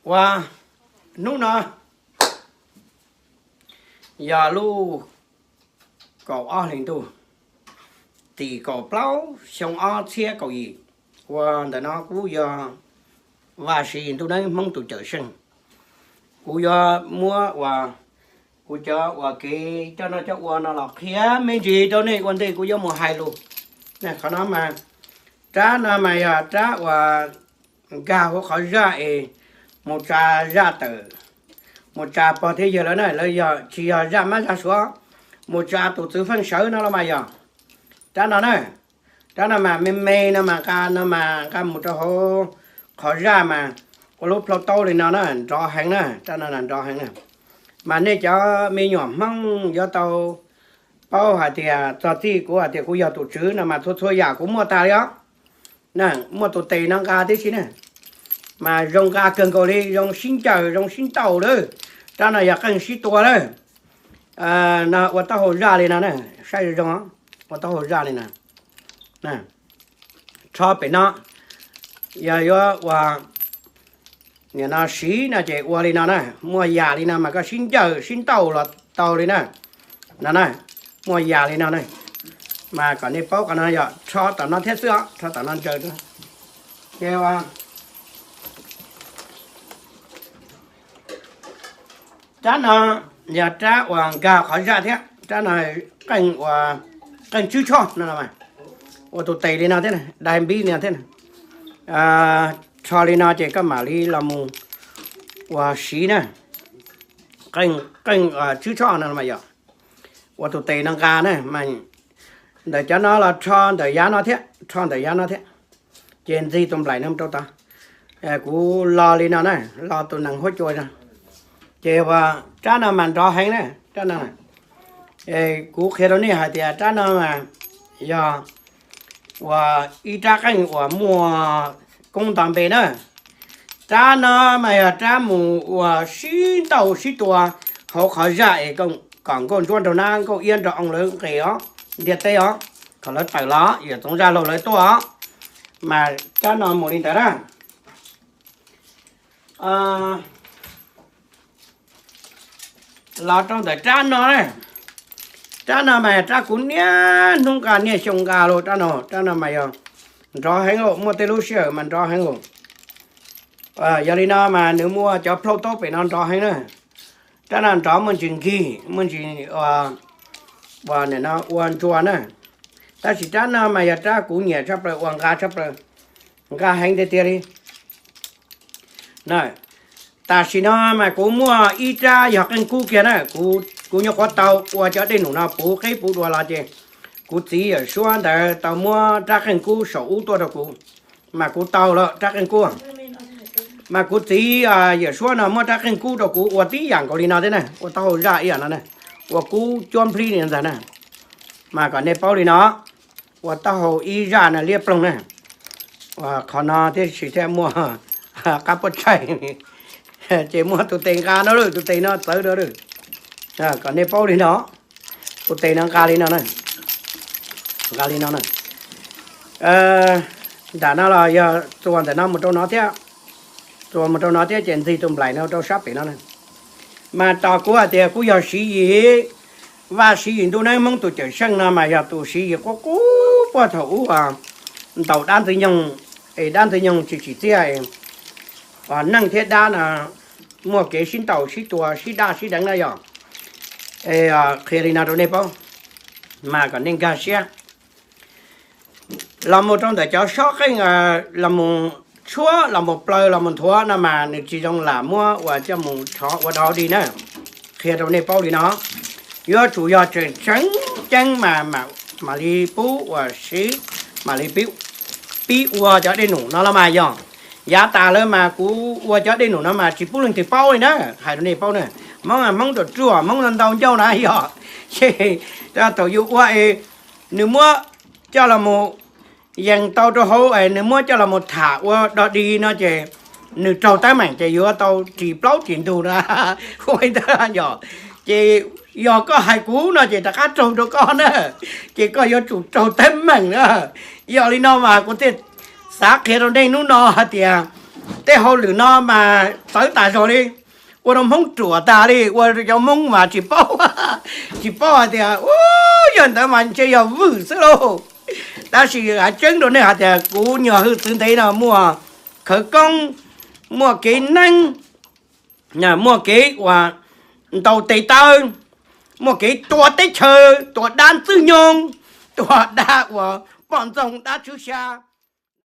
Ua, hnub no yog lub kaum ob hlis ntuj, tim kaum plaub xyoo ob txhiab kaum yim. Ua ntawm no kuv yog Vaj Siv Yis Ntuj Neeb Hmoob tus cawm seej. Kuv yuav muab uas kuv cov uas kev coj noj coj ua no los qhia me ntsis rau nej ua ntej kuv yuav mus hais lus. Qhov no mas, rab no mas yog rab uas nkag hauv qhov zaj es mus tsa zaj tawm, mus tsa pog thiab yawg lawv na, lawv yog tsis yog zaj mab zaj suav, mus tsa tus txwv feej sawv no los mas yog rab no na. Rab no mas me me no mas nqa no mas nqa mus rau hauv qhov zaj mas ua lub plhaub taub li no na, nrov heev na, rab no nrov heev na. Mas nej cov me nyuam Hmoob yuav tau paub hais tias txog txij kuv hais tias kuv yog tus tswv no mas txhua txhua yam kuv muaj tag li os. Muaj tus tes no nqa tib si na, mas zoo nqa kawg nkaus li, zoo sib ncaws zoo sib ntaus lawm. Rab no yog qeej sib tua lawm. No ua taub hau zaj li no na, saib zoo zoo, ua taub hau zaj li no. Rho pem no, yog yuav ua nim no siv no ces ua li no na, muaj yam li no mas koj sib ncaws sib ntaus los tau li na. No na, muaj yam li no na, mas kom nej paub qhov no yog rho tom no thiab xwb os, rho tom no ntsaws. Ces rab no yog rab uas nkag qhov zaj thiab, rab no qeej, qeej tswb tshoj no, ua tus tes li no thiab, dai npib li no thiab. Rho li no ces koj mam li los mus ua siv na, qeej tswb tshoj no mas yog ua tus tes no nqa na. Ntawm cov no los rho ntawm yav no thiab, rho ntawm yav no thiab, ces ntxig tus nplaim no rau tod. Kuv lo li no na, lo tus nees huab cua no, ces ua rab no mas nrov heev na, rab no. Kuv qhia rau nej hais tias rab no mas yog ua ib rab qeej uas muaj koob nto npe na. Rab no mas yog rab mus ua sib ntaus sib tua hauv qhov zaj es kom nkauj ntsuab nraug nab nkauj iab nraug oo lawv nqis os, ntiaj teb os, kom lawv tawm los, yawm txoov zaj laug lawv tuaj os. Mas rab no mus li ntawd na. Los rau ntawm rab no na, rab no mas rab kuv niaj hnub nqa niaj xyoo nqa los, rab no, rab no mas yog nrov heev los, muaj tej lub sij hawm mas nrov heev los. Yog li no mas nws muaj cov plhaub taub pem no nrov heev na. Rab no nrov muaj ntsis nkig, muaj ntsis ua ntsuag na. Tab sis rab no mas yog rab kuv nyiam tshaj plaws, ua nqa tshaj plaws, nqa heev tiag tiag li. Tam sim no mas kuv muaj ib rab yog qeej kub kiag na, kuv nyuam qhuav tau ua cov dej num no puv qeb puv dua los ces kuv txiv yawm suab ntawd tau muab rab qeej kub saum ub tuaj rau kuv, mas kuv tau lawm rab qeej kub. Mas kuv txiv yawm suab no muab rab qeej kub rau kuv ua tib yam nkaus li no thiab na, ua taub hau zaj ib yam no na, ua kub cuab nplib li ntag na. Mas kom nej paub li no, ua taub hau ib zaj no liab ploog na. Qhov no thiab sis thiaj muaj qab puab tsaig, ces muaj tus tes nqa no lawm, tus tes no txawv rau lawm. Kom nej paub li no, tus tes no nqa li no na, nqa li no na. Nram no los yog txuas ntawm no mus rau no thiab, txuas mus rau no thiab ces ntxig tus nplaim no rau sab pem no na. Mas tos kuv hais tias kuv yog Siv Yis, Vaj Siv Yis Ntuj Neeb Hmoob tus cawm seej no mas yog tus Siv Yis qub qub puag thaum ub ntaus dab Ntxwg Nyoog, es dab Ntxwg Nyoog tsis tsim txiaj, neeg thiab dab no muaj kev sib ntaus sib tua sib daj sib deev na yog. Qhia li no rau nej paub, mas kom nej nkag siab. Los mus rau ntawm cov sob qeej los mus tshuab los mus plaws los mus nthuav no mas nws tsis zoo lam muab uas coj mus rhov ua dog dig na. Qhia rau nej paub li no, yuav tsum yog tseem tseeb ceeb mas mam li pub uas siv, mam li pib ua cov dej num no los mas yog. Yav tas lawm mas kuv ua cov dej num no mas tsis pub leej twg paub li na, hais rau nej paub na. Hmoob, Hmoob ruam ruam, Hmoob ntau ncauj na yog, ces thaum yus ua es nws muab coj los mus yees tau rau hauv es nws muab coj los mus tham ua dog dig no ces nws raug teeb meem ces yuav tau ris plaub ris ntug na. Ua li ntawd yog, ces yog koj hais kuv no ces rov qab raug rau koj na, ces koj yuav tsum raug teeb meem na. Yog li no mas kuv thiaj xav qhia rau nej hnub no hais tias Tej hauj lwm no mas txawv tas zog li, ua rau Hmoob ruam tas li, ua rau cov Hmoob mas tsis paub, tsis paub hais tias, u, yog ntawd mas ntshe yog vwm xwb lauj. Tab sis hais tseeb rau nej hais tias kuv nyuag hwj txwv ntev no muaj khawv koob, muaj kev neeb, muaj kev uas ntaus tes taw, muaj kev tua teb chaws, tua dab ntxwg nyoog, tua dab uas poj ntxoog dab tshwb xya,